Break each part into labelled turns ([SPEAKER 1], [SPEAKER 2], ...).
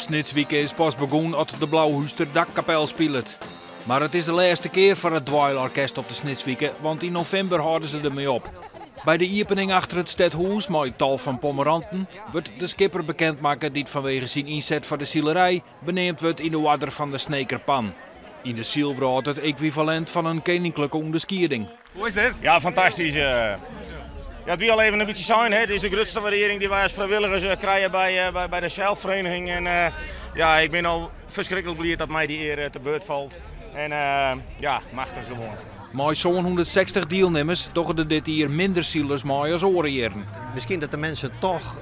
[SPEAKER 1] Snitswike is pas begûn as de Blauhúster Dakkapel spilet. Mar it is de lêste kear foar it dweilorkest op de Snitswike, want yn novimber hâlde se dermei op. By de iepening achter it stedhûs mei tal fan pommeranten wurdt de skipper bekend makke dy't fanwege syn ynset foar de silerij beneamd wurdt yn de oarder fan de Sneker Pan. Yn de sylwrâld it ekwivalint fan in keninklike ûnderskieding.
[SPEAKER 2] Hoe is it? Ja, fantastysk. Ja, it wie al even in bytsje sein, hè. It is de grutste wurdearring dy't wy as frijwilligers krije by de seilferiening. En ja, ik bin al ferskriklik bliid dat my dy ear te beurt falt. En ja, machtich gewoan.
[SPEAKER 1] Mei 760 dielnimmers dogge der dit jier minder silers mei as oare jierren.
[SPEAKER 3] Miskien dat de mensen toch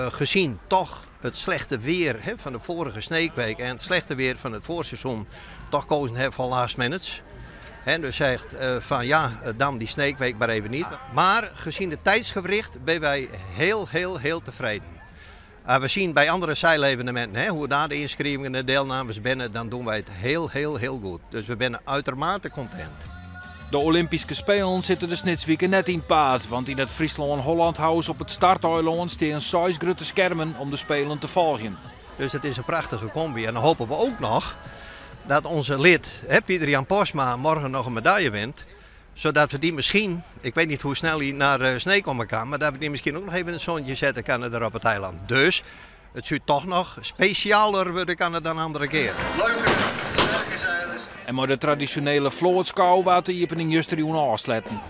[SPEAKER 3] gezien toch it slechte weer, hè, fan de foarige Sneekweek en it slechte weer fan it foarseizoen toch kozen hawwe foar last minutes. Hè, dus zegt fan ja, dan dy Sneekweek mar even niet. Maar gezien het tijdsgewricht binne wy heel, heel, heel tevreden. We zien by andere seilevenementen, hè, hoe daar de ynskriuwingen en de dielnames binne, dan dogge wy it heel, heel, heel goed. Dus we binne uitermate content.
[SPEAKER 1] De Olympyske Spelen sitte de Snitswike net yn 't paad, want yn it Fryslân-Holland House op it Starteilân stean seis grutte skermen om de Spelen te folgjen.
[SPEAKER 3] Dus it is in prachtige komby. En dan hoopje we ek noch dat ús lid, hè, Pieter Jan Postma, morgen noch in medalje wint. Sadat we dy miskien, ik wit net hoe snel hy nei Sneek komme kin, mar dat we dy miskien ek noch even yn it sintsje sette kinne dêr op it eilân. Dus it soe toch noch spesjaler wurde kinne dan andere kear.
[SPEAKER 4] Leuke, sterke seilers.
[SPEAKER 1] En mei de tradisjonele floatskou waard de iepening justerjûn ôfsletten.